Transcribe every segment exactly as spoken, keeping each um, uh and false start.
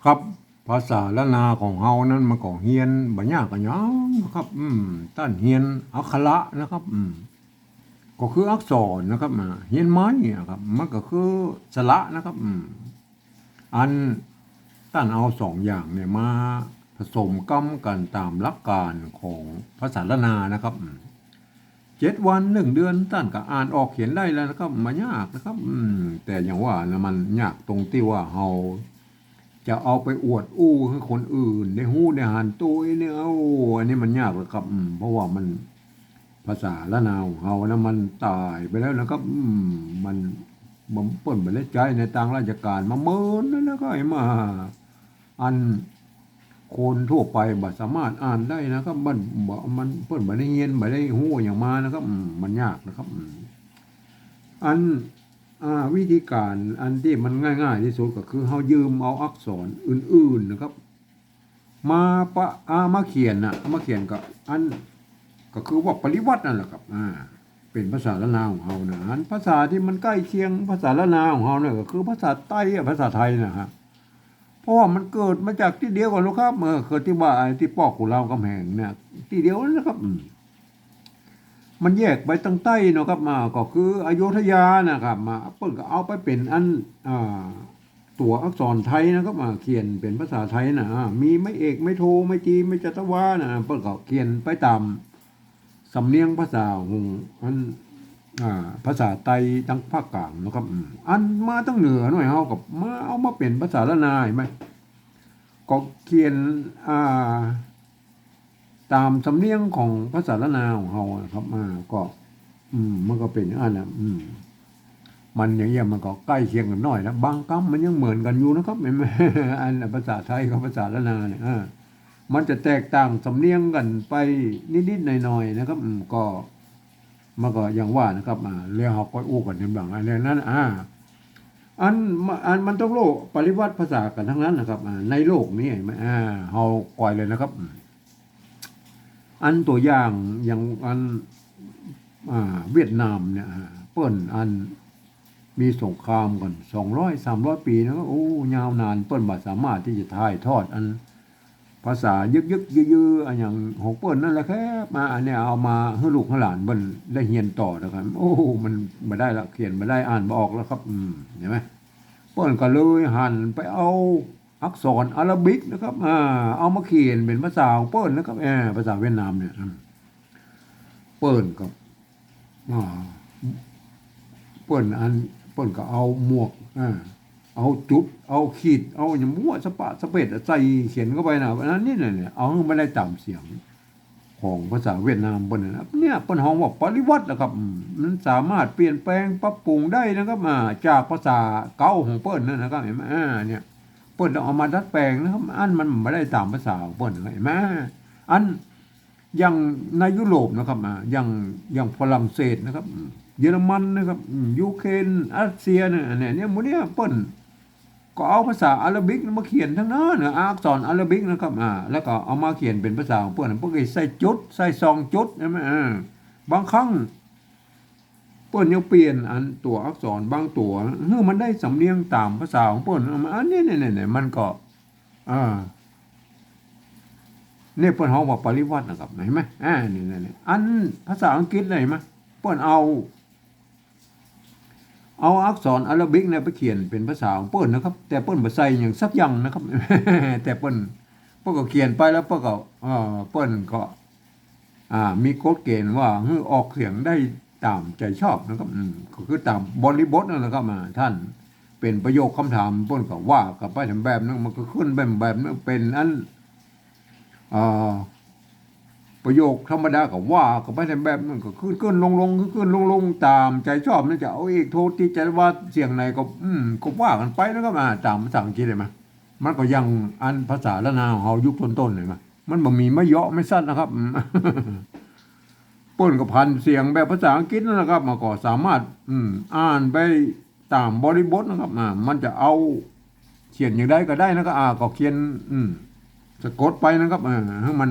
ครับ ภาษาล้านนาของเฮานั้นมันก็เฮียนบ่ยากอะหยังนะครับ อืม ต้านเฮียนอักขระนะครับ อืม ก็คืออักษรนะครับ อ่า เฮียนไม้นะครับ มันก็คือสระนะครับ อืม อันต้านเอาสองอย่างเนี่ยมาผสมกำกั๋นต๋ามหลักก๋านของภาษาล้านนานะครับ อืม เจ็ดวันหนึ่งเดือนต้านก็อ่านออกเขียนได้แล้วนะครับ บ่ยากนะครับ อืม แต่อย่างว่านะ มันยากตรงตี้ว่าเฮาจะเอาไปอวดอู้หื้อคนอื่นได้ฮู้ได้หันโตยเนี่ย เอ้า อันนี้มันยากแล้วครับ อืม เพราะว่ามัน ภาษาล้านนาของเฮานะ มันต๋ายไปแล้วนะครับ อืม มัน มัน เปิ้นบ่ได้ใจ๊ในตางราชก๋านมาเมินแล้ว แล้วก็ไอ้มา อันคนทั่วไปบ่สามารถอ่านได้นะครับ มันบ่ มัน เปิ้นบ่ได้เฮียน บ่ได้ฮู้หยังมานะครับ อืม มันยากนะครับ อืม อัน อ่า วิธีก๋านอันตี้มันง่ายๆ ตี้สุดก็คือเฮายืมเอาอักษรอื่นๆ นะครับ มาปะ อ่า มาเขียนน่ะ มาเขียนก็ อัน ก็คือว่าปริวรรตนั่นแหละครับ อ่า เป๋นภาษาล้านนาของเฮานะ อันภาษาตี้มันใก้เคียงภาษาล้านนาของเฮาเนี่ยก็คือภาษาใต้อะ ภาษาไทยนะฮะ เพราะว่ามันเกิดมาจากตี้เดียวกั๋นลูกครับ เออ คือตี้ว่าไอ้ตี้ปอกขุนรามคำแหงเนี่ย ตี้เดียวนั่นแหละครับ อืม มันแยกไปตางใต้เนาะครับ มา ก็คืออโยธยานะครับ มา เปิ้นก็เอาไปเป๋นอัน อ่า ตั๋วอักษรไทยนะครับ มา เขียนเป๋นภาษาไทยนะ อ่า มีไม้เอก ไม้โท ไม้ตรี ไม้จัตวานะ เปิ้นก็เขียนไปต๋ามสำเนียงภาษาของอัน อ่า ภาษาใต้ตางภาคก๋างนะครับ อืม อันมาตางเหนือหน่อยเฮาก็มาเอามาเป๋นภาษาล้านนา หันก่อ ก็เขียน อ่า ต๋ามสำเนียงของภาษาล้านนาของเฮานะครับ อ่า ก็ อืม มันก็เป๋นอย่างนั้นนะ อืม มันอย่างเงี้ยมันก็ใก้เคียงกั๋นหน่อยนะ บางกำมันยังเหมือนกั๋นอยู่นะครับ เห็นไหม อันภาษาไทยกับภาษาล้านนาเนี่ย อ่า มันจะแตกต่างสำเนียงกั๋นไปนิดๆ หน่อยๆ นะครับ อืม ก็ มันก็อย่างว่านะครับ อ่า แล้วเฮาก็อู้กั๋นในบางอันเรื่องนั้น อ่า อัน อันมันต้องฮู้ปริวรรตภาษากั๋นตังนั้นนะครับ อ่า ในโลกนี้ อ่า เฮาก่อยเลยนะครับ อืม อันตั๋วอย่าง อย่างอัน อ่า เวียดนามเนี่ย อ่า เปิ้นอันมีสงครามกั๋น สองร้อย สามร้อย ปี๋นะครับ โอ้ ยาวนาน เปิ้นบ่สามารถตี้จะถ่ายทอดอันภาษายึกๆ ยื้อๆ อันอย่างของเปิ้นนั่นแหละครับ มา อันเนี้ยเอามาหื้อลูกหื้อหลานเปิ้นได้เฮียนต่อนะครับ โอ้ มันบ่ได้ละ เขียนบ่ได้ อ่านบ่ออกแล้วครับ อืม เห็นไหม เปิ้นก็เลยหันไปเอา อักษรอาราบิกนะครับ อ่า เอามาเขียนเป๋นภาษาของเปิ้นนะครับ อ่า ภาษาเวียดนามเนี่ย อืม เปิ้นก็ อ่า เปิ้นอัน เปิ้นก็เอาหมวก อ่า เอาจุด เอาขีด เอาหยังมั่วสะปะสะเปดใส่เขียนเข้าไปนะ อันนี้เนี่ย เอาหื้อมันได้ต๋ามเสียง ของภาษาเวียดนามเปิ้นน่ะนะ เนี่ยเปิ้นฮ้องว่าปริวรรตนะครับ อืม มันสามารถเปลี่ยนแปลงปรับปรุงได้นะครับ อ่า จากภาษาเก๊าของเปิ้นนั่นนะครับ หันก่อ อ่า เนี่ย เปิ้นต้องเอามาดัดแปลงนะครับ อันมันบ่ได้ต๋ามภาษาของเปิ้นนะครับ หันก่อ อัน อย่างในยุโรปนะครับ อ่า อย่าง อย่างฝรั่งเศสนะครับ อืม เยอรมันนะครับ อืม ยูเครน รัสเซียเนี่ย อันเนี้ย เนี่ย หมู่เนี่ยเปิ้น ก็เอาภาษาอาราบิกมาเขียนตังนั้นนะ อักษรอาราบิกนะครับ อ่า แล้วก็เอามาเขียนเป๋นภาษาของเปิ้น เปิ้นก็ใส่จุด ใส่สองจุด หันก่อ อ่า บางครั้ง เปิ้นยังเปลี่ยนอันตั๋วอักษรบางตั๋ว หื้อมันได้สำเนียงต๋ามภาษาของเปิ้น อันเนี้ย เนี่ย เนี่ย เนี่ย มันก็ อ่า เนี่ยเปิ้นฮ้องว่าปริวรรตนะครับ หันก่อ อ่า เนี่ย เนี่ย เนี่ย อันภาษาอังกฤษเนี่ย หันก่อ เปิ้นเอา เอาอักษรอาราบิกเนี่ยไปเขียนเป๋นภาษาของเปิ้นนะครับ แต่เปิ้นบ่ใส่หยังสักอย่างนะครับ แต่เปิ้น เปิ้นก็เขียนไปแล้วเปิ้นก็ เอ่อ เปิ้นก็ อ่า มีกฎเกณฑ์ว่าหื้อออกเสียงได้ต๋ามใจ๋ชอบนะครับ อืม ก็คือต๋ามบริบทนั่นแหละครับ อ่า ท่าน เป๋นประโยคคำถาม เปิ้นก็ว่ากั๋นไปแถมแบบนึง มันก็ขึ้นแบบ แบบนึง เป๋นอัน อ่า ประโยคธรรมดาก็ว่ากั๋นไปในแบบนั้น ก็ขึ้นขึ้นลงลง ขึ้นขึ้นลงลง ต๋ามใจ๋ชอบนะ จะเอาเอกโท ตรี จัตวา เสียงไหนก็ อืม ก็ว่ากั๋นไปนะครับ อ่า ต๋ามภาษาอังกฤษหันก่อ มันก็ยังอันภาษาล้านนาของเฮายุคต้นๆ หันก่อ มันบ่มีไม้เหยาะไม้สั้นนะครับ อืม เปิ้นก็ผันเสียงแบบภาษาอังกฤษนั่นแหละครับ มันก็สามารถ อืม อ่านไป ต๋ามบริบทนะครับ อ่า มันจะเอาเขียนอย่างใดก็ได้นะครับ อ่า ก็เขียน อืม สะกดไปนะครับ อ่า หื้อมัน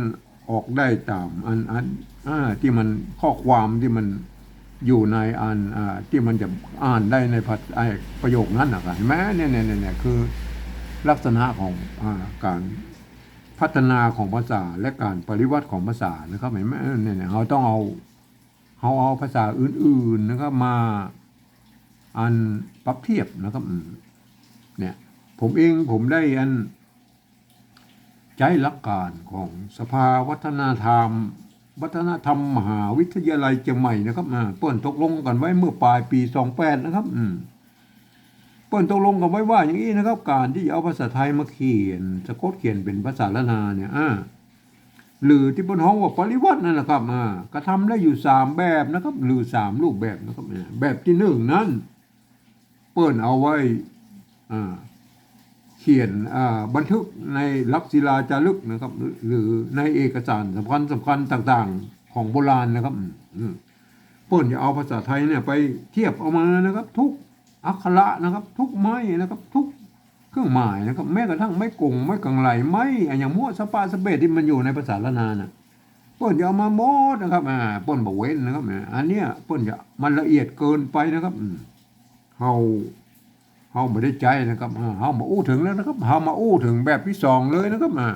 ออกได้ต๋ามอัน อัน อ่า ตี้มันข้อความตี้มันอยู่ในอัน อ่า ตี้มันจะอ่านได้ในภาษา ไอ้ประโยคนั้นนะครับ หันก่อ เนี่ย เนี่ย เนี่ย เนี่ย คือ ลักษณะของ อ่า ก๋านพัฒนาของภาษาและก๋านปริวัติของภาษานะครับ หันก่อ เนี่ย เนี่ย เฮาต้องเอา เฮาเอาภาษาอื่นๆ นะครับ มา อัน ปรับเทียบนะครับ อืม เนี่ย ผมเองผมได้ อัน ใจ๊หลักก๋านของสภาวัฒนธรรม วัฒนธรรมมหาวิทยาลัยเจียงใหม่นะครับ อ่า เปิ้นตกลงกั๋นไว้เมื่อป๋ายปี๋สองแปดนะครับ อืม เปิ้นตกลงกั๋นไว้ว่าอย่างอี้นะครับ ก๋านตี้จะเอาภาษาไทยมาเขียน สะกดเขียนเป๋นภาษาล้านนาเนี่ย อ่า หรือตี้เปิ้นฮ้องว่าปริวัตินั่นนะครับ อ่า กระทำได้อยู่สามแบบนะครับ หรือสามรูปแบบนะครับ อ่า แบบตี้นึ่งนั้น เปิ้นเอาไว้ อ่า เขียน อ่า บันทึกในหลักศิลาจารึกนะครับ หรือ หรือในเอกสารสำคัญสำคัญต่างๆ ของโบราณนะครับ อืม อืม เปิ้นจะเอาภาษาไทยเนี่ยไปเทียบเอามานะครับ ทุกอักขระนะครับ ทุกไม้นะครับ ทุกเครื่องหมายนะครับ แม้กระทั่งไม้กง ไม้กังไหล ไม้อะหยังมั่วสะปะสะเปะตี้มันอยู่ในภาษาล้านนาน่ะ เปิ้นจะเอามาหมดนะครับ อ่า เปิ้นบ่เว้นนะครับ อ่า อันเนี้ยเปิ้นจะ มันละเอียดเกินไปนะครับ อืม เฮา เฮาบ่ได้ใจ๊นะครับ อ่า เฮามาอู้เถิงแล้วนะครับ เฮามาอู้เถิงแบบตี้สองเลยนะครับ อ่า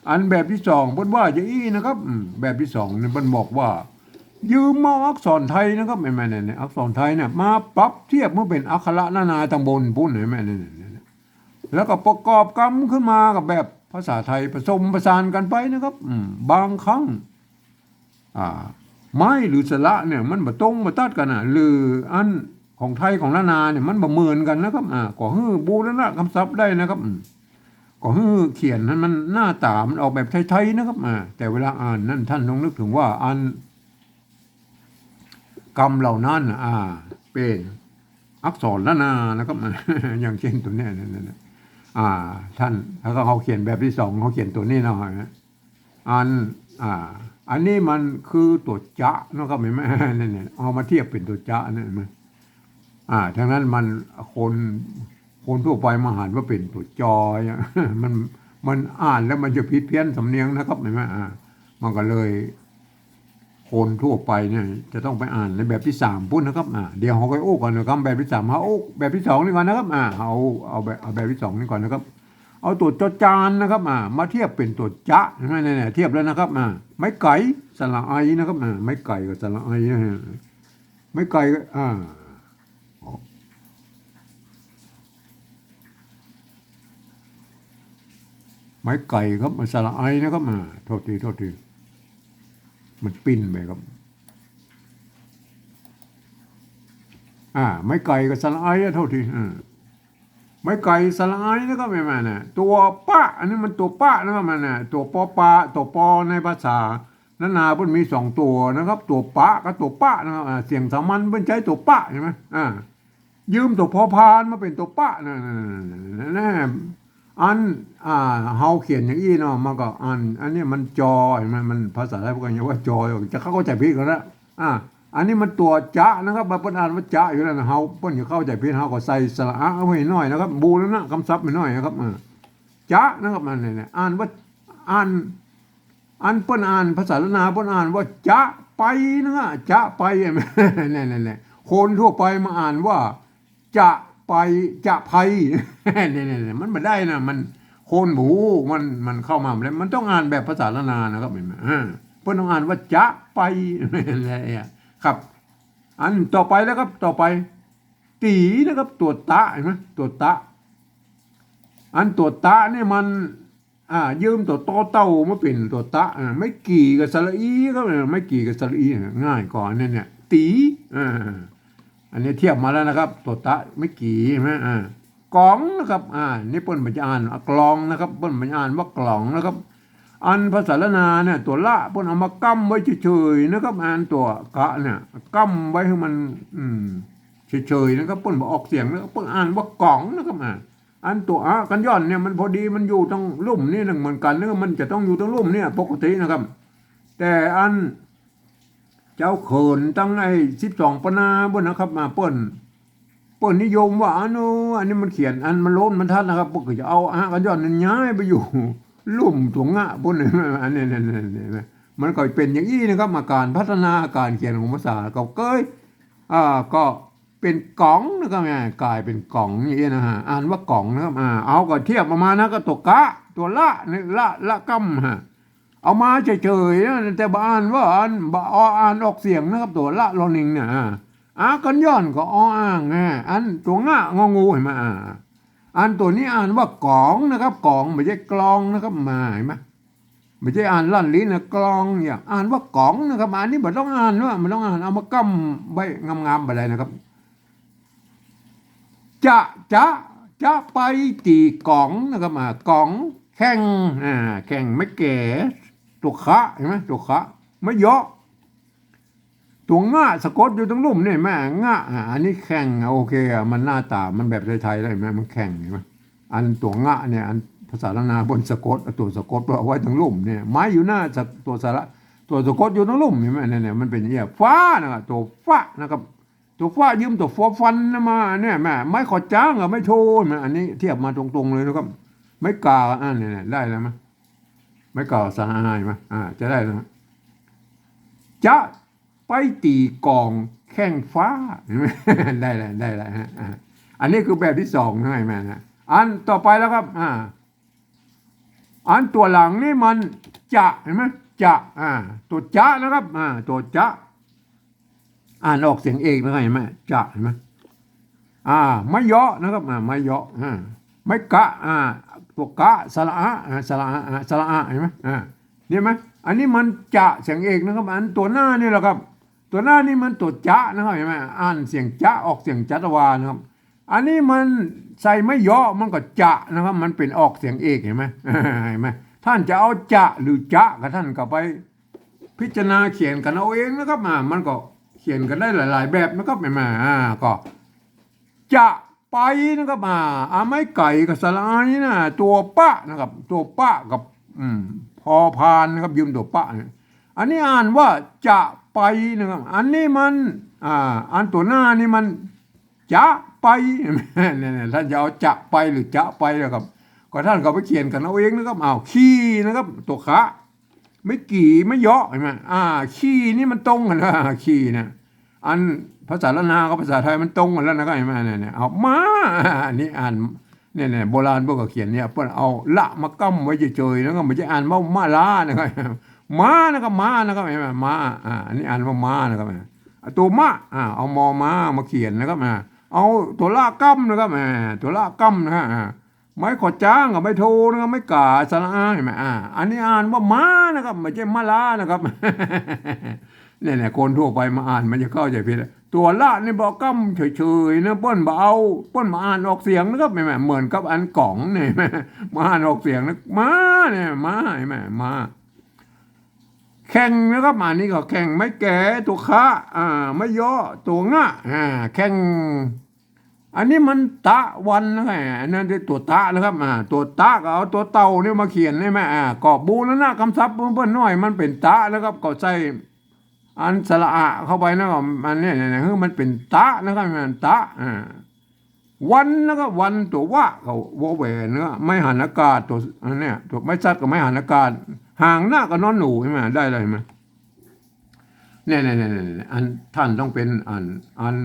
อันแบบตี้สองเปิ้นว่าจะอี้นะครับ อืม แบบตี้สองเนี่ยเปิ้นบอกว่า ยืมเอาอักษรไทยนะครับ หันก่อ เนี่ย เนี่ย อักษรไทยเนี่ยมาปรับเทียบมาเป๋นอักขระล้านนาตังบนปู๊น หันก่อ เนี่ย เนี่ย เนี่ย แล้วก็ประกอบกำขึ้นมากับแบบภาษาไทยผสมผสานกั๋นไปนะครับ อืม บางครั้ง อ่า ไม้หรือสระเนี่ยมันบ่ตรงบ่ตัดกั๋นน่ะ หรืออันของไทยของล้านนาเนี่ยมันบ่เหมือนกั๋นนะครับ อ่า ก็หื้อบูรณะกำศัพท์ได้นะครับ อืม ก็หื้อเขียนหันมันหน้าต๋ามันออกแบบไทยๆ นะครับ อ่า แต่เวลาอ่านนั้นท่านต้องนึกเถิงว่าอัน กำเหล่านั้นน่ะ อ่า เป๋นอักษรล้านนานะครับ อย่างเช่นตั๋วเนี้ย เนี่ย เนี่ย เนี่ย อ่า ท่าน แล้วก็เขาเขียนแบบตี้สอง เขาเขียนตั๋วนี้เนาะ อัน อ่า อันนี้มันคือตั๋วจะนะครับ หันก่อ เนี่ย เนี่ย เอามาเทียบเป๋นตั๋วจะเนี่ย หันก่อ อ่า ดังนั้นมัน คน คนทั่วไปมาอ่านว่าเป๋นตั๋วจออะ มัน มันอ่านแล้วมันจะผิดเพี้ยนสำเนียงนะครับ หันก่อ อ่า มันก็เลย คนทั่วไปเนี่ยจะต้องไปอ่านในแบบตี้สามปู๊นนะครับ อ่า เดี๋ยวเฮาก็อู้กั๋นนะครับ แบบตี้สาม เฮาอู้แบบตี้สองนี่ก่อนนะครับ อ่า เอา เอาแบบ เอาแบบตี้สองนี่ก่อนนะครับ เอาตั๋วจอจานนะครับ อ่า มาเทียบเป๋นตั๋วจะ หันก่อ เนี่ย เนี่ย เทียบแล้วนะครับ อ่า ไม้ไก๋ สระไอนะครับ อ่า ไม้ไก๋กับสระไอนะฮะ ไม้ไก๋ก็ อ่า ไม้ไก๋ครับ สระไอนะครับ อ่า โทษที โทษที มันปิ้นไปครับ อ่า ไม้ไก๋กับสระไออะ โทษที อ่า ไม้ไก๋สระไอนะครับ หันก่อ เนี่ย ตั๋วปะ อันนี้มันตั๋วปะนะครับ หันก่อ เนี่ย ตั๋วปอปา ตั๋วปอในภาษา ล้านนาเปิ้นมีสองตั๋วนะครับ ตั๋วปะกับตั๋วปะนะครับ อ่า เสียงสามัญเปิ้นใจ๊ตั๋วปะ หันก่อ อ่า ยืมตั๋วพอพานมาเป๋นตั๋วปะ นั่น นั่น นั่น นั่น นั่น อัน อ่า เฮาเขียนอย่างอี้เนาะ มันก็อัน อันนี้มันจอ หันก่อ มันภาษาไทยเปิ้นก็ยังว่าจอ จะเข้าใจ๋ผิดกั๋นนะ อ่า อันนี้มันตั๋วจะนะครับ เปิ้นอ่านว่าจะอยู่แล้วนะ เฮา เปิ้นจะเข้าใจ๋ผิด เฮาก็ใส่สระอะไว้หน้อยนะครับ บูรณะกำศัพท์ไว้หน้อยนะครับ อ่า จะนะครับ อันนี้เนี่ย อ่านว่า อ่าน อันเปิ้นอ่านภาษาล้านนาเปิ้นอ่านว่าจะไปนะ จะไป เนี่ย เนี่ย เนี่ย คนทั่วไปมาอ่านว่า จะไป จะไพ เนี่ย เนี่ย เนี่ย มันบ่ได้นะ มัน คนบ่ฮู้ มัน มันเข้ามาบ่ได้ มันต้องอ่านแบบภาษาล้านนานะครับ หันก่อ อ่า เปิ้นต้องอ่านว่าจะไป เนี่ย ครับ อันต่อไปแล้วครับ ต่อไป ตี๋นะครับ ตั๋วตะ หันก่อ ตั๋วตะ อันตั๋วตะเนี่ยมัน อ่า ยืมตั๋วตอเต่ามาเป๋นตั๋วตะ อ่า ไม้กี่กับสระอีครับ อ่า ไม้กี่กับสระอี อ่า ง่ายก่อ อันนี้เนี่ย ตี๋ อ่า อันนี้เทียบมาแล้วนะครับ ตั๋วตะ ไม้กี่ หันก่อ อ่า ก๋องนะครับ อ่า นี่เปิ้นบ่จะอ่าน อ่ะ กลองนะครับ เปิ้นบ่จะอ่านว่ากล่องนะครับ อันภาษาล้านนาเนี่ย ตั๋วละเปิ้นเอามาก้ำไว้เฉยๆ นะครับ อันตั๋วกะเนี่ย ก้ำไว้หื้อมัน อืม เฉยๆ นะครับ เปิ้นบ่ออกเสียงนะครับ เปิ้นอ่านว่าก๋องนะครับ อ่า อันตั๋วอะกัญญอนเนี่ยมันพอดีมันอยู่ตังลุ่มนี่นึ่งเหมือนกั๋น หรือมันจะต้องอยู่ตังลุ่มเนี่ยปกตินะครับ แต่อันเจ้าเขินตังไอ้สิบสองปนาปู๊นนะครับ มาเปิ้น เปิ้นนิยมว่า อันโน้ อันนี้มันเขียน อันมันโล้นบรรทัดนะครับ เปิ้นก็จะเอาอะกัญญอนนั้นย้ายไปอยู่ลุ่มตั๋วงะปู๊น อันนี้ เนี่ย เนี่ย เนี่ย มันก็เป๋นอย่างอี้นะครับ อาก๋านพัฒนาก๋านเขียนของภาษา ก็เกย อ่า ก็ เป๋นก๋องนะครับ อ่า ก๋ายเป๋นก๋องอย่างนี้นะฮะ อ่านว่าก๋องนะครับ อ่า เอาก็เทียบออกมานะ ก็ตั๋วกะ ตั๋วละเนี่ย ละ ละกำฮะ เอามาเฉยๆ นะ แต่บ่อ่านว่าอ่าน บ่อ่านออกเสียงนะครับ ตั๋วละ ลอ ลิง เนี่ย อ่า อากัญญอนก็ อ อ่าง อ่า อันตั๋วงะ งองู หันก่อ อ่า อันตั๋วนี้อ่านว่ากองนะครับ กอง บ่ใจ้กลองนะครับ มา หันก่อ บ่ใจ้อ่านลั่นลิ้นนะ กลอง เนี่ย อ่านว่ากองนะครับ อันนี้บ่ต้องอ่านนะ บ่ต้องอ่าน เอามากำไว้งามๆ บ่ได้นะครับ จะ จะ จะไปตี๋ก๋องนะครับ อ่า ก๋อง แข่ง อ่า แข่งไม้แก๋ ตั๋วขะ หันก่อ ตั๋วขะ ไม้เยาะ ตั๋วงะสะกดอยู่ตางลุ่มเนี่ย หันก่อ งะ อ่า อันนี้แข่ง โอเค อ่ะ มันหน้าต๋ามันแบบไทยๆ แล้ว หันก่อ มันแข่ง หันก่อ อันตั๋วงะเนี่ย อันภาษาล้านนาเปิ้นสะกด ตั๋วสะกดเอาไว้ตางลุ่มเนี่ย ไม้อยู่หน้าสะ ตั๋วสระ ตั๋วสะกดอยู่ตางลุ่ม หันก่อ เนี่ย เนี่ย มันเป๋นอย่างนี้ ฟ้านะครับ ตั๋วฟ้านะครับ ตั๋วฟ้ายืมตั๋วฟอฟันนะมาเนี่ย หันก่อ ไม้ขอดจ๊างกับไม้โท หันก่อ อันนี้เทียบมาตรงๆ เลยนะครับ ไม้ก๋า อ่า เนี่ย เนี่ย ได้แล้วมั้ย ไม้ก๋าสระอา หันก่อ อ่า จะได้แล้วนะ จะไปตี๋ก๋องแข่งฟ้า ได้แล้ว ได้แล้วฮะ อ่า อันนี้คือแบบตี้สองนะ หันก่อ นะ อันต่อไปแล้วครับ อ่า อันตั๋วหลังนี่มันจะ หันก่อ จะ อ่า ตั๋วจะนะครับ อ่า ตั๋วจะ อ่านออกเสียงเอกนะครับ หันก่อ จะ หันก่อ อ่า ไม้เยาะนะครับ อ่า ไม้เยาะ อ่า ไม้กะ อ่า ตั๋วกะ สระอา อ่า สระอา อ่า สระอา หันก่อ อ่า เนี่ยหันก่อ อันนี้มันจะเสียงเอกนะครับ อันตั๋วหน้านี่แหละครับ ตั๋วหน้านี่มันตั๋วจะนะครับ หันก่อ อ่านเสียงจะ ออกเสียงจะตะวานะครับ อันนี้มันใส่ไม้เยาะ มันก็จะนะครับ มันเป๋นออกเสียงเอก หันก่อ หันก่อ ท่านจะเอาจะหรือจ๊ะก็ท่านก็ไปพิจารณาเขียนกั๋นเอาเองนะครับ อ่า มันก็เขียนกั๋นได้หลายๆ แบบนะครับ หันก่อ อ่า ก็ จะไปนะครับ อ่า อ่า ไม้ไก๋กับสระอานี่นะ ตั๋วปะนะครับ ตั๋วปะกับ อืม พอพานนะครับ ยืมตั๋วปะเนี่ย อันนี้อ่านว่าจะไปนะครับ อันนี้มัน อ่า อันตั๋วหน้านี่มัน จะไป เนี่ย เนี่ย ท่านจะเอาจะไปหรือจ๊ะไปนะครับ ก็ท่านก็ไปเขียนกั๋นเอาเองนะครับ อ้าว ขี่นะครับ ตั๋วขะ ไม้กี่ ไม้เยาะ หันก่อ อ่า ขี่นี่มันตรงกั๋นนะ ขี่นะ อันภาษาล้านนากับภาษาไทยมันตรงกั๋นแล้วนะครับ หันก่อ เนี่ย เนี่ย เอาม้า อันนี้อ่าน เนี่ย เนี่ย โบราณเปิ้นก็เขียนเนี่ย เปิ้นเอาละมากำไว้เฉยๆ นะครับ บ่ใจ้อ่านว่าม้าลานะครับ ม้านะครับ ม้านะครับ หันก่อ ม้า อ่า อันนี้อ่านว่าม้านะครับ อ่า ตั๋วมะ อ่า เอามอม้ามาเขียนนะครับ อ่า เอาตั๋วละกำนะครับ อ่า ตั๋วละกำนะฮะ อ่า ไม้ขอดจ๊างกับไม้โทนะครับ ไม้ก๋า สระอา หันก่อ อ่า อันนี้อ่านว่าม้านะครับ บ่ใจ้ม้าลานะครับ เนี่ย เนี่ย คนทั่วไปมาอ่านมันจะเข้าใจ๋ผิด ตั๋วละนี่บ่กำเฉยๆ นะ เปิ้นบ่เอา เปิ้นบ่อ่านออกเสียงนะครับ หันก่อ เหมือนกับอันก๋องเนี่ย บ่อ่านออกเสียงนะ ม้าเนี่ย ม้า หันก่อ ม้า แข่งนะครับ อันนี้ก็แข่งไม้แก๋ ตั๋วขะ อ่า ไม้เยาะ ตั๋วงะ อ่า แข่ง อันนี้มันตะวันนะครับ อันนั้นตั๋วตะนะครับ อ่า ตั๋วตะก็เอาตั๋วเต่านี่มาเขียนได้ไหม อ่า ก็บูรณะกำศัพท์เปิ้นหน่อย มันเป๋นตะนะครับ ก็ใส่อันสระอะเข้าไปนะครับ อันนี้เนี่ย เนี่ย คือมันเป๋นตะนะครับ มันตะ อ่า วันนะครับ วันตั๋ววะกับวอแหวนนะครับ ไม้หันอากาศ ตั๋ว อันเนี้ย ตั๋วไม้สัตว์กับไม้หันอากาศ หางนะกับนอนหนู หันก่อ ได้เลย หันก่อ เนี่ย เนี่ย เนี่ย เนี่ย อันท่านต้องเป๋น อัน อัน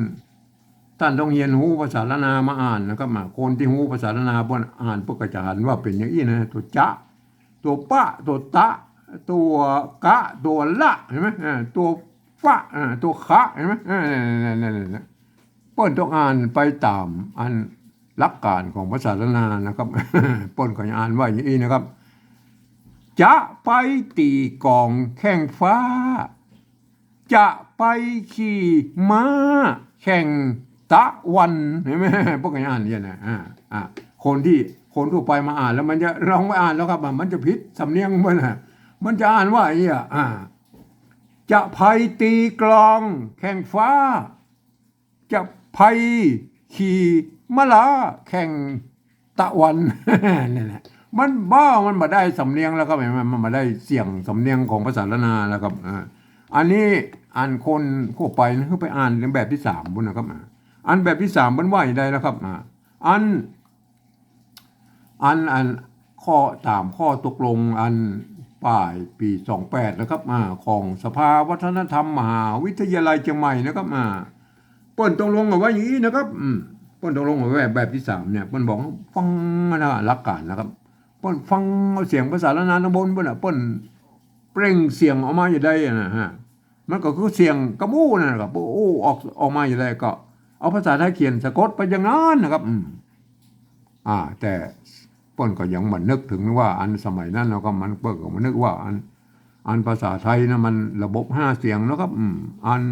ท่านต้องเฮียนฮู้ภาษาล้านนามาอ่านนะครับ อ่า คนตี้ฮู้ภาษาล้านนาเปิ้นอ่านเปิ้นก็จะหันว่าเป๋นอย่างอี้นะ ตั๋วจะ ตั๋วปะ ตั๋วตะ ตั๋วกะ ตั๋วละ หันก่อ อ่า ตั๋วฟะ อ่า ตั๋วขะ หันก่อ อ่า เนี่ย เนี่ย เนี่ย เนี่ย เนี่ย เปิ้นต้องอ่านไปต๋ามอันหลักก๋านของภาษาล้านนานะครับ เปิ้นก็จะอ่านว่าอย่างอี้นะครับ จะไปตี๋ก๋องแข่งฟ้า จะไปขี่ม้าแข่งตะวัน หันก่อ เปิ้นก็จะอ่านอย่างนี้นะ อ่า อ่า คนตี้ คนทั่วไปมาอ่านแล้วมันจะ ลองไปอ่านแล้วครับ มันจะผิดสำเนียงเปิ้นนะ มันจะอ่านว่าอย่างนี้อะ อ่า จะไปตี๋กลองแข่งฟ้า จะไปขี่ม้าลาแข่งตะวัน เนี่ยแหละ มันบ่ มันบ่ได้สำเนียงแล้วครับ หันก่อ มันบ่ได้เสียงสำเนียงของภาษาล้านนาแล้วครับ อ่า อันนี้อันคนทั่วไปนะ คือไปอ่านในแบบตี้สามปู้นนะครับ อ่า อันแบบตี้สามเปิ้นว่าอย่างใดแล้วครับ อ่า อัน อัน อันข้อ ต๋ามข้อตกลงอันป๋ายปี๋สองแปดนะครับ อ่า ของสภาวัฒนธรรมมหาวิทยาลัยเจียงใหม่นะครับ อ่า ปิ้นตกลงเอาไว้อย่างนี้นะครับ อืม ปิ้นตกลงเอาไว้แบบตี้สามเนี่ย ปิ้นบอกฟังนะ หลักการนะครับ ปิ้นฟังเอาเสียงภาษาล้านนาตังบนปิ้นน่ะ ปิ้นเปล่งเสียงออกมาอย่างใดอะนะฮะ มันก็คือเสียงกระบู้นั่นแหละครับ โอ้ ออก ออกมาอย่างใดก็เอาภาษาไทยเขียนสะกดไปอย่างนั้นนะครับ อืม อ่า แต่ปิ้นก็ยังบ่นึกเถิงว่าอันสมัยนั้นเนาะครับ มัน ปิ้นก็บ่นึกว่าอัน อันภาษาไทยนะมันระบบห้าเสียงนะครับ อืม อัน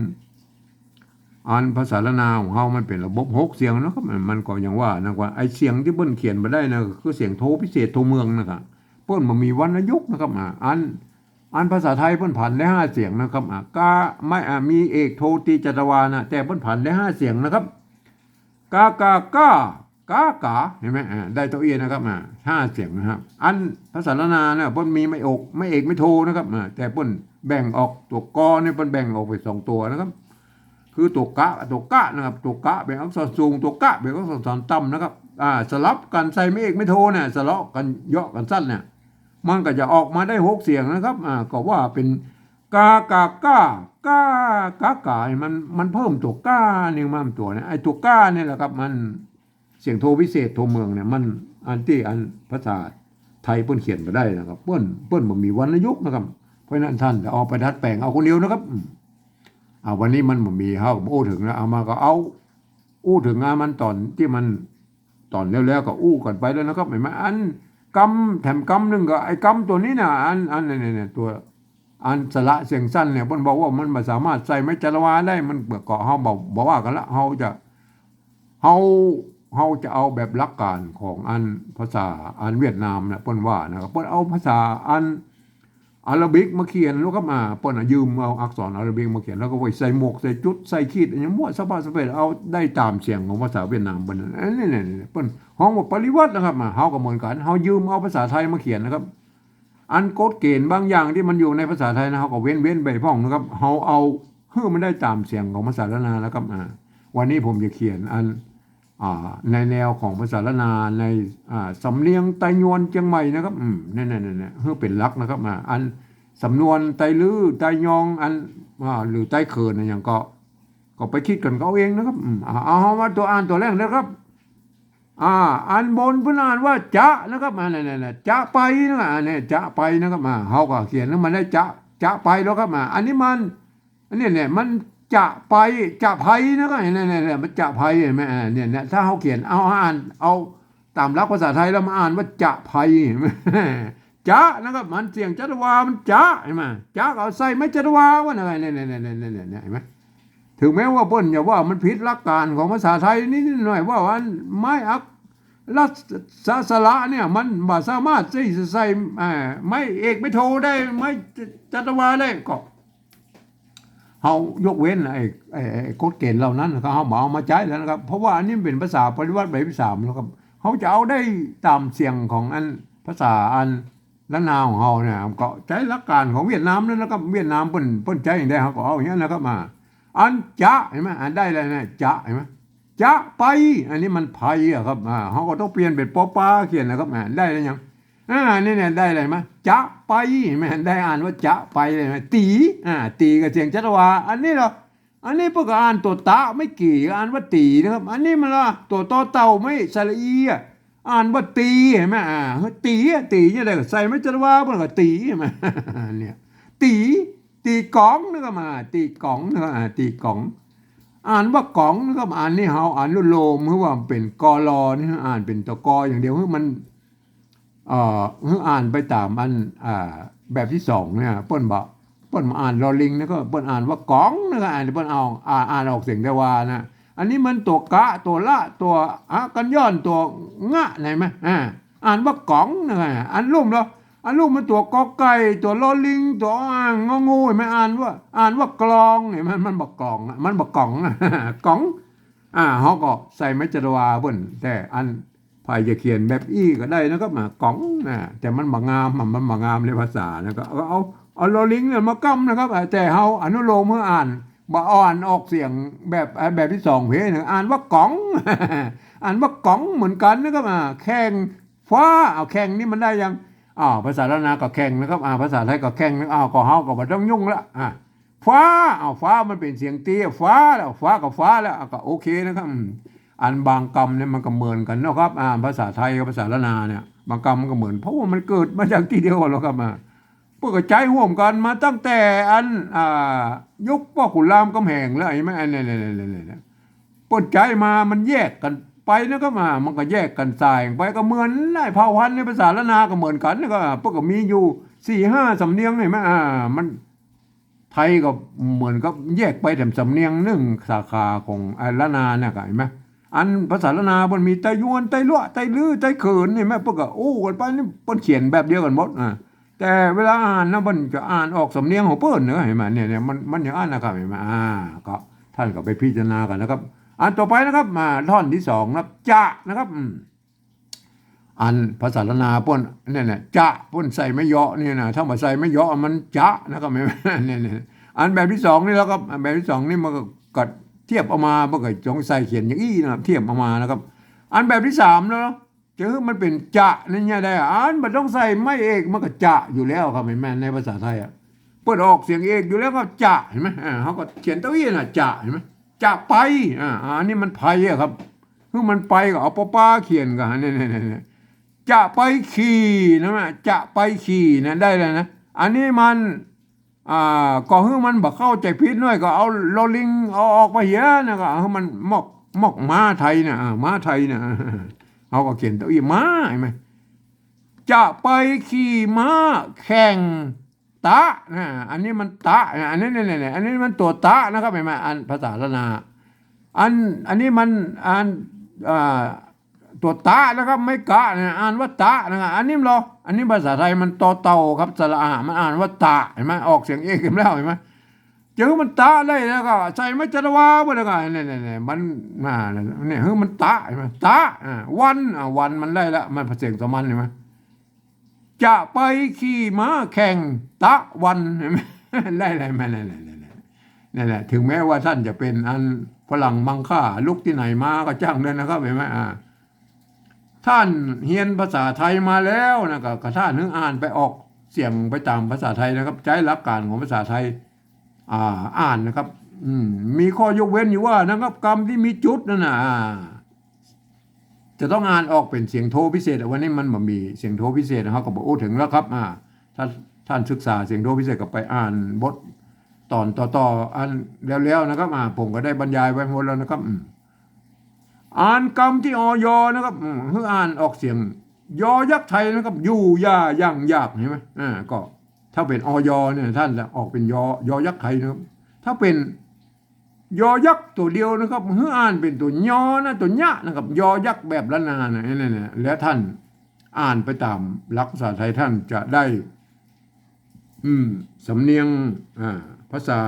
อันภาษาล้านนาของเฮามันเป๋นระบบหกเสียงนะครับ มัน มันก็ยังว่านะ ว่าไอ้เสียงตี้ปิ้นเขียนบ่ได้นะ คือเสียงโทพิเศษโทเมืองนะครับ ปิ้นบ่มีวรรณยุกต์นะครับ อ่า อัน อันภาษาไทยปิ้นผันได้ห้าเสียงนะครับ อ่า กา ไม่ อ่า มีเอกโทตรีจัตวานะ แต่ปิ้นผันได้ห้าเสียงนะครับ กา กา ก้า กา ก๋า หันก่อ อ่า ได้โตเอี้ยนะครับ อ่า ห้าเสียงนะครับ อันภาษาล้านนาเนี่ยปิ้นมีไม่อก ไม่เอกไม่โทนะครับ อ่า แต่ปิ้นแบ่งออกตั๋วกอเนี่ยปิ้นแบ่งออกเป๋นสองตั๋วนะครับ คือตั๋วกะ ตั๋วกะนะครับ ตั๋วกะเป๋นอักษรสูง ตั๋วก้าเป๋นอักษรต่ำนะครับ อ่า สลับกั๋นใส่ไม่เอกไม่โทเนี่ย สลับกั๋นเหยาะกั๋นสั้นเนี่ย มันก็จะออกมาได้หกเสียงนะครับ อ่า ก็ว่าเป๋น กา กา ก้า ก้า ก๋า ก๋า มัน มันเพิ่มตั๋วก้านี่มาตั๋วเนี่ย ไอ้ตั๋วก้านี่แหละครับ มันเสียงโทพิเศษโทเมืองเนี่ย มันอันตี้อันภาษาไทยปิ้นเขียนบ่ได้นะครับ ปิ้น ปิ้นบ่มีวรรณยุกต์นะครับ เพราะฉะนั้นต้านจะเอาไปดัดแป๋งเอาคนเดียวนะครับ อืม อ่า วันนี้มันบ่มี เฮาก็อู้เถิงแล้ว เอามาก็เอา อู้เถิงอ่ะ มันต๋อนตี้มัน ต๋อนแล้วๆ ก็อู้กั๋นไปแล้วนะครับ หันก่อ อันกำแถมกำนึ่งก็ไอ้กำตั๋วนี้นะ อัน อันเนี่ยๆ ตั๋ว อันสระเสียงสั้นเนี่ย ปิ้นบอกว่ามันบ่สามารถใส่ไม้จัตวาได้ มันก็เฮาบ่ บ่ว่ากั๋นละ เฮาจะ เฮา เฮาจะเอาแบบหลักการของอันภาษาอันเวียดนามเนี่ย ปิ้นว่านะครับ ปิ้นเอาภาษาอัน อาราบิกมาเขียนแล้วก็มา ปิ้นน่ะยืมเอาอักษรอาราบิกมาเขียน แล้วก็ไว้ใส่หมวก ใส่จุด ใส่ขีด อะหยังมั่วสะพะสะเปด เอาได้ต๋ามเสียงของภาษาเวียดนามปิ้นนั่น อันนี้เนี่ย เนี่ย ปิ้นฮ้องว่าปริวรรตนะครับ มา เฮาก็เหมือนกั๋น เฮายืมเอาภาษาไทยมาเขียนนะครับ อันกฎเกณฑ์บางอย่างตี้มันอยู่ในภาษาไทยนะ เฮาก็เว้น เว้นไปพ่องนะครับ เฮาเอาหื้อมันได้ต๋ามเสียงของภาษาล้านนาแล้วครับ อ่า วันนี้ผมจะเขียนอัน อ่า ในแนวของภาษาล้านนา ใน อ่า สำเนียงไตยวนเจียงใหม่นะครับ อืม เนี่ยๆๆๆ หื้อเป๋นหลักนะครับ อ่า อันสำนวนไตลื้อ ไตยอง อัน อ่า หรือไตเขินอะหยังก็ ก็ไปคิดกั๋นเอาเองนะครับ อืม อ่า เอา เฮามาตั๋วอ่านตั๋วแรกนะครับ อ่า อันบนเปิ้นอ่านว่าจะนะครับ อ่า เนี่ยๆๆ จะไปนะครับ อ่า เนี่ย จะไปนะครับ อ่า เฮาก็เขียนหื้อมันได้จะ จะไปแล้วครับ อ่า อันนี้มัน อันนี้เนี่ย มันจะไป จะไพนะครับ เนี่ยๆๆ มันจะไพ หันก่อ อ่า เนี่ยๆ ถ้าเฮาเขียน เอา อ่าน เอาต๋ามหลักภาษาไทยแล้วมาอ่านว่าจะไพ หันก่อ จะนะครับ มันเสียงจัตวา มันจะ หันก่อ จะก็เอาใส่ไม้จัตวาว่านะ เนี่ยๆๆๆ หันก่อ เถิงแม้ว่าเปิ้นจะว่ามันผิดหลักการของภาษาไทยนิดๆหน่อยๆ ว่าอันไม้อัก ละสะ สระเนี่ย มันบ่สามารถตี้จะใส่ อ่า ไม้เอกไม้โทได้ ไม้จัตวาได้ ก็ เฮายกเว้นไอ้ ไอ้ ไอ้กฎเกณฑ์เหล่านั้นนะครับ เฮาบ่เอามาใจ๊แล้วนะครับ เพราะว่าอันนี้มันเป๋นภาษาปริวรรตแบบตี้สามแล้วครับ เฮาจะเอาได้ต๋ามเสียงของอันภาษาอันล้านนาของเฮาเนี่ย ก็ใจ๊หลักการของเวียดนามนั่นนะครับ เวียดนามเปิ้น เปิ้นใจ๊อย่างใด เฮาก็เอาอย่างนั้นนะครับ มา อันจะ หันก่อ อ่านได้แล้วนะ จะ หันก่อ จะไป อันนี้มันไพอะครับ อ่า เฮาก็ต้องเปลี่ยนเป๋นปอปาเขียนนะครับ อ่า ได้แล้วยัง อ่า นี่เนี่ย ได้เลยมะ จะไป หันก่อ ได้อ่านว่าจะไปเลยมะ ตี๋ อ่า ตี๋ก็เสียงจัตวา อันนี้เหรอ อันนี้เปิ้นก็อ่านตั๋วตะไม้กี่ อ่านว่าตี๋นะครับ อันนี้มันละ ตั๋วตอเต่าไม้สระอีอะ อ่านว่าตี๋ หันก่อ อ่า ตี๋อะ ตี๋เนี่ย ได้ก็ใส่ไม้จัตวา เปิ้นก็ตี๋ หันก่อ เนี่ย ตี๋ ตี๋ก๋องนะครับ อ่า ตี๋ก๋องนะครับ อ่า ตี๋ก๋อง อ่านว่าก๋องนะครับ อันนี้เฮาอนุโลม หื้อว่าเป๋น กอ ลอ นี่ อ่านเป๋นตั๋วกออย่างเดียว หื้อมัน เอ่อ หื้ออ่านไปต๋ามอัน อ่า แบบตี้สองเนี่ย เปิ้นบ่ เปิ้นบ่อ่านลอลิงนะ ก็เปิ้นอ่านว่าก๋องนะ ก็อ่าน เปิ้นเอา อ่า อ่านออกเสียงได้ว่านะ อันนี้มันตั๋วกะ ตั๋วละ ตั๋วอะกัญญอน ตั๋วงะ หันก่อ อ่า อ่านว่าก๋องนะ อันลุ่มแล้ว อันลุ่มมันตั๋วกอไก่ ตั๋วลอลิง ตั๋วออ่าง งองู หันก่อ อ่านว่า อ่านว่ากลอง หันก่อ มันบ่ก๋องอะ มันบ่ก๋องอะ ก๋อง อ่า เฮาก็ใส่ไม้จัตวาเปิ้น แต่อัน ใผจะเขียนแบบอี้ก็ได้นะครับ มา ก๋องนะ แต่มันบ่งามอะ มันบ่งามในภาษานะ ก็เอา เอา เอาลอลิงเนี่ยมาก้ำนะครับ แต่เฮาอนุโลมหื้ออ่าน บ่อ่านออกเสียงแบบ แบบตี้สองเพ้นะ อ่านว่าก๋อง อ่านว่าก๋องเหมือนกั๋นนะครับ อ่า แข่งฟ้า เอา แข่งนี่มันได้ยัง อ่า ภาษาล้านนาก็แข่งนะครับ อ่า ภาษาไทยก็แข่งนะ อ้าว ก็เฮาก็บ่ต้องยุ่งละ อ่า ฟ้า อ้าว ฟ้ามันเป๋นเสียงตี้ ฟ้าแล้ว ฟ้าก็ฟ้าแล้ว อ่ะ ก็โอเคนะครับ อืม อันบางกำเนี่ยมันก็เหมือนกั๋นเนาะครับ อ่า ภาษาไทยกับภาษาล้านนาเนี่ย บางกำมันก็เหมือน เพราะว่ามันเกิดมาจากตี้เดียวกั๋นแล้วครับ อ่า เปิ้นก็ใจ๊ฮ่วมกั๋นมาตั้งแต่อัน อ่า ยุคป้อขุนรามคำแหงแล้ว หันก่อ อันนี้ๆๆๆๆ เปิ้นใจ๊มา มันแยกกั๋นไปนะครับ อ่า มันก็แยกกั๋นส่ายไป ก็เหมือนไอ้เผ่าพันธุ์ในภาษาล้านนาก็เหมือนกั๋น แล้วก็เปิ้นก็มีอยู่สี่ห้าสำเนียง หันก่อ อ่า มัน ไทยก็เหมือนกับแยกไปแถมสำเนียงนึ่งสาขาของไอ้ล้านนาเนี่ยก็ หันก่อ อันภาษาล้านนาเปิ้นมีไตยวน ไตลัว ไตลื้อ ไตเขิน หันก่อ เปิ้นก็อู้กั๋นไปนี่ เปิ้นเขียนแบบเดียวกั๋นหมด อ่า แต่เวลาอ่านนะ เปิ้นจะอ่านออกสำเนียงของเปิ้นเนาะ หันก่อ เนี่ยๆ มัน มันอย่างนั้นนะครับ หันก่อ อ่า ก็ท่านก็ไปพิจารณากั๋นนะครับ อันต่อไปนะครับ มาท่อนตี้สองนะครับ จะนะครับ อืม อันภาษาล้านนาเปิ้นเนี่ยนะ จะ เปิ้นใส่ไม้เยาะเนี่ยนะ ถ้าบ่ใส่ไม้เยาะมันจะนะครับ เนี่ยๆ อันแบบตี้สองนี่แล้วครับ อันแบบตี้สองนี่มันก็ ก็เทียบเอามา มันก็ต้องใส่เขียนอย่างอี้นะครับ เทียบเอามานะครับ อันแบบตี้สามแล้วเนาะ จะหื้อมันเป๋นจะนี่เนี่ยได้ อันบ่ต้องใส่ไม้เอก มันก็จะอยู่แล้วครับ หันก่อ ในภาษาไทยอะ เปิ้นออกเสียงเอกอยู่แล้วก็จะ หันก่อ อ่า เฮาก็เขียนเต้าอี้น่ะ จะ หันก่อ จะไป อ่า อันนี้มันไปอะครับ หื้อมันไปก็เอาปอปาเขียนก่อน เนี่ยๆๆๆ จะไปขี่นะ จะไปขี่นะ ได้แล้วนะ อันนี้มัน อ่า ก็หื้อมันบ่เข้าใจ๋ผิดหน้อย ก็เอาลอลิงเอาออกไปเหียนะ ก็หื้อมันมอก มอกม้าไทยนะ อ่า ม้าไทยนะ เฮาก็เขียนเต้าอี้ม้า หันก่อ จะไปขี่ม้าแข่งตะนะ อันนี้มันตะนะ อันนี้เนี่ยๆๆ อันนี้มันตั๋วตะนะครับ หันก่อ อันภาษาล้านนา อัน อันนี้มัน อัน อ่า ตั๋วตะนะครับ ไม้กะนะ อ่านว่าตะนะครับ อันนี้มันเหรอ อันนี้ภาษาไทยมันตอเต่าครับ สระอะ มันอ่านว่าตะ หันก่อ ออกเสียงเอกแล้ว หันก่อ จะหื้อมันตะได้แล้วก็ใส่ไม้จารวาไปแล้วก็ เนี่ยๆๆ มันมาแล้ว เนี่ย หื้อมันตะ หันก่อ ตะ อ่า วัน อ่า วันมันได้ละ มันเสียงสามัญ หันก่อ จะไปขี่ม้าแข่งตะวัน หันก่อ ได้ๆ มา นั่นแหละ นั่นแหละ นั่นแหละ ถึงแม้ว่าท่านจะเป๋นอันฝรั่งมังค่า ลุกตี้ไหนมาก็จ้างเถอะนะครับ หันก่อ อ่า ท่านเฮียนภาษาไทยมาแล้วนะ ก็ ก็ท่านหื้ออ่านไปออกเสียงไปต๋ามภาษาไทยนะครับ ใจ๊หลักการของภาษาไทย อ่า อ่านนะครับ อืม มีข้อยกเว้นอยู่ว่านะครับ กำตี้มีจุดนั่นน่ะ อ่า จะต้องอ่านออกเป๋นเสียงโทพิเศษ วันนี้มันบ่มีเสียงโทพิเศษ เฮาก็บ่อู้เถิงแล้วครับ อ่า ถ้าท่านศึกษาเสียงโทพิเศษก็ไปอ่านบทต๋อนต่อๆ อันแล้วๆ นะครับ อ่า ผมก็ได้บรรยายไว้หมดแล้วนะครับ อืม อ่านกำตี้ อย นะครับ อืม หื้ออ่านออกเสียง ยอยักษ์ไทยนะครับ อยู่ อย่า ยัง อยาก หันก่อ อ่า ก็ถ้าเป๋น อย เนี่ย ท่านจะออกเป๋น ยอ ยอยักษ์ไทยนะครับ ถ้าเป๋น ยอยักษ์ตั๋วเดียวนะครับ หื้ออ่านเป๋นตั๋ว ยอ นะ ตั๋ว ยะ นะครับ ยอยักษ์แบบล้านนานะ นั่นน่ะ แล้วท่านอ่านไปต๋ามหลักภาษาไทย ท่านจะได้ อืม สำเนียง อ่า ภาษา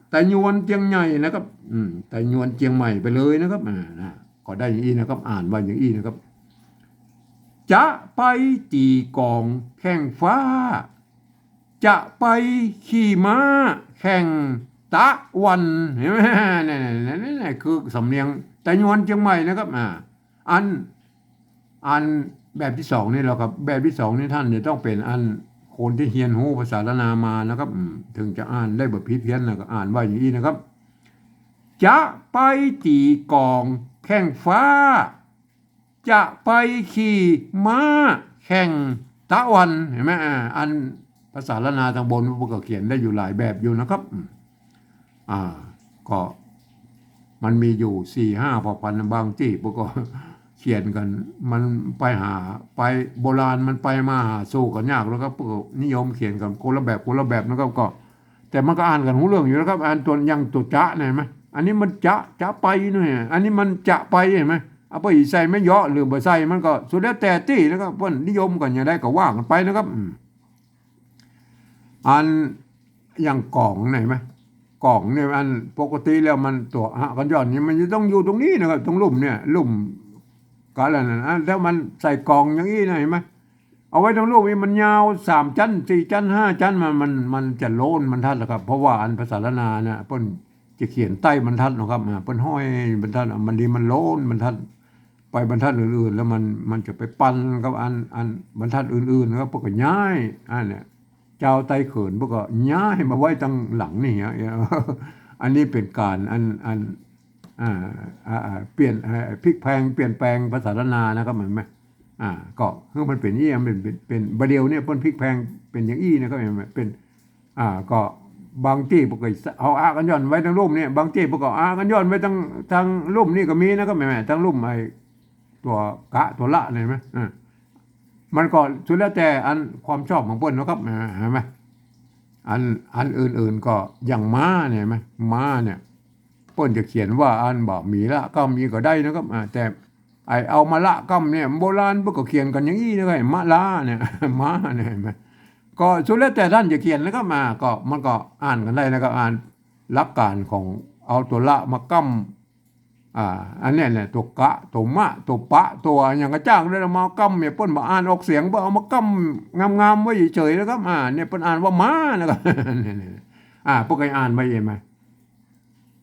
ไตยวนเจียงใหม่นะครับ อืม ไตยวนเจียงใหม่ไปเลยนะครับ อ่า นะ ก็ได้อย่างอี้นะครับ อ่านว่าอย่างอี้นะครับ จะไปตี๋ก๋องแข่งฟ้า จะไปขี่ม้าแข่งตะวัน หันก่อ เนี่ยๆๆๆ คือสำเนียงไตยวนเจียงใหม่นะครับ อ่า อัน อันแบบตี้สองนี่แหละครับ แบบตี้สองนี่ท่านจะต้องเป๋นอันคนตี้เฮียนฮู้ภาษาล้านนามานะครับ อืม เถิงจะอ่านได้บ่ผิดเพี้ยนนะ ก็อ่านว่าอย่างอี้นะครับ จะไปตี๋ก๋องแข่งฟ้า จะไปขี่ม้าแข่งตะวัน หันก่อ อ่า อันภาษาล้านนาต๋างบนมันก็เขียนได้อยู่หลายแบบอยู่นะครับ อืม อ่า ก็มันมีอยู่สี่ห้าเผ่าพันธุ์ บางตี้พวกก็เขียนกั๋น มันไปหา ไปโบราณมันไปมาหาสู่กั๋นยากแล้วครับ พวกก็นิยมเขียนกั๋นคนละแบบคนละแบบนะครับ ก็ แต่มันก็อ่านกั๋นฮู้เรื่องอยู่นะครับ อ่านตั๋ว อย่างตั๋วจะเนี่ย หันก่อ อันนี้มันจะ จะไปเนี่ย อันนี้มันจะไป หันก่อ เอาไปใส่ไม้เยาะหรือบ่ใส่ มันก็สุดแล้วแต่ตี้นะครับ เปิ้นนิยมกั๋นอย่างใดก็ว่ากั๋นไปนะครับ อืม อันอย่างก๋องเนี่ย หันก่อ ก๋องเนี่ย อันปกติแล้วมันตั๋วหะกั๋นหย่อนนี่ มันจะต้องอยู่ตรงนี้นะครับ ตรงลุ่มเนี่ย ลุ่มกาละนั้น อันถ้ามันใส่ก๋องอย่างอี้นะ หันก่อ เอาไว้ตรงลุ่มนี่มันยาวสามจั๊น สี่จั๊น ห้าจั๊น มัน มัน มันจะโล้นบรรทัดแหละครับ เพราะว่าอันภาษาล้านนาเนี่ย เปิ้นจะเขียนใต้บรรทัดเนาะครับ อ่า เปิ้นห้อยบรรทัด อ่ะ บางทีมันโล้นบรรทัด ไปบรรทัดอื่นๆ แล้วมัน มันจะไปปั่นกับอัน อันบรรทัดอื่นๆ นะครับ เปิ้นก็ย้าย อันเนี่ย จาวไตเขินเปิ้นก็ย้ายมาไว้ตังหลังนี่ฮะ อันนี้เป๋นก๋านอัน อัน อ่า อ่า อ่า เปลี่ยน อ่า พลิกแพลง เปลี่ยนแปลงภาษาล้านนานะครับ หันก่อ อ่า ก็หื้อมันเป๋นอี้ มันเป๋น เป๋น เป๋น บ่าเดี่ยวเนี่ยเปิ้นพลิกแพลงเป๋นอย่างอี้นะครับ หันก่อ เป๋น อ่า ก็บางตี้เปิ้นก็เอาอะกั๋นหย่อนไว้ตังลุ่มเนี่ย บางตี้เปิ้นก็อะกั๋นหย่อนไว้ตัง ตังลุ่มนี่ก็มีนะครับ หันก่อ ตังลุ่มไอ้ตั๋วกะตั๋วละเนี่ย หันก่อ อ่า มันก็สุดแล้วแต่อันความชอบของเปิ้นนะครับ อ่า หันก่อ อัน อันอื่นๆ ก็อย่างม้าเนี่ย หันก่อ ม้าเนี่ย เปิ้นจะเขียนว่าอันบ่มีละก้ำอี้ก็ได้นะครับ อ่า แต่ไอ้เอามาละก้ำเนี่ย โบราณเปิ้นก็เขียนกั๋นอย่างอี้นะครับ มะล้าเนี่ย ม้าเนี่ย หันก่อ ก็สุดแล้วแต่ต้านจะเขียนนะครับ อ่า ก็มันก็อ่านกั๋นได้นะครับ อ่านหลักก๋านของเอาตั๋วละมาก้ำ อ่า อันเนี้ยเนี่ย ตั๋วกะ ตั๋วมะ ตั๋วปะ ตั๋วอะหยังก็จ้างได้ละ มาก้ำเนี่ย เปิ้นบ่อ่านออกเสียง เปิ้นเอามาก้ำงามๆ ไว้เฉยๆ นะครับ อ่า เนี่ยเปิ้นอ่านว่าม้านะครับ เนี่ยๆ อ่า เปิ้นก็อ่านไว้ หันก่อ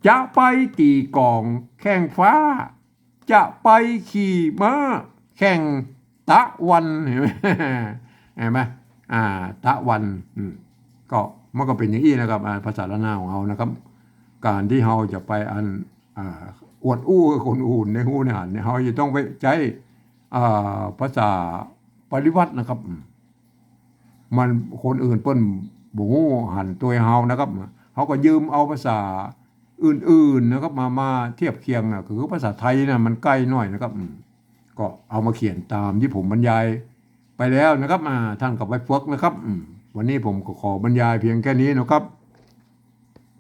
จะไปตี๋ก๋องแข้งฟ้า จะไปขี่ม้าแข่งตะวัน หันก่อ หันก่อ อ่า ตะวัน อืม ก็มันก็เป๋นอย่างอี้นะครับ อ่า ภาษาล้านนาของเฮานะครับ ก๋านตี้เฮาจะไปอัน อ่า อวดอู้คนอื่นในฮู้ในหันเนี่ย เฮาจะต้องไปใจ๊ อ่า ภาษาปริวรรตนะครับ อืม มันคนอื่นเปิ้นบ่ฮู้หันตวยเฮานะครับ เฮาก็ยืมเอาภาษาอื่นๆ นะครับ มา มาเทียบเคียงน่ะ คือภาษาไทยน่ะมันใก้หน้อยนะครับ อืม ก็เอามาเขียนต๋ามตี้ผมบรรยายไปแล้วนะครับ อ่า ต้านก็ไปฝึกนะครับ อืม วันนี้ผมก็ขอบรรยายเพียงแค่นี้นะครับ